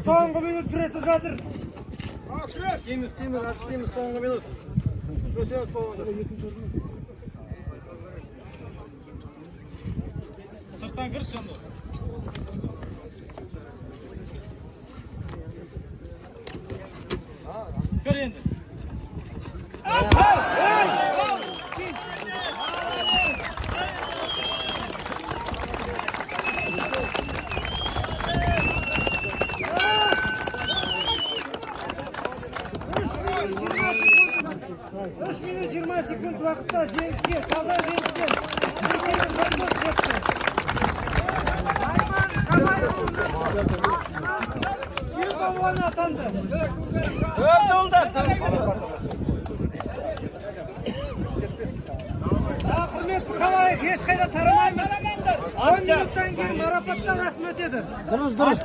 Соңғы минут күресіп жатыр. Семіз, семіз, аты семіз, соңғы минут. Күресеміз соңғы. Сырттан кірші енді. Кір енді. 3 минут 20 секунд уақытта жеңіске, таза жеңіске Еркебек Жандос жетті. Айман Жабайұлының ел балуаны атанды. Құрметті халайық, ешқайда тарамаймыз. 10 минуттан кейін марапаттау рәсімі өтеді. Дұрыс, дұрыс.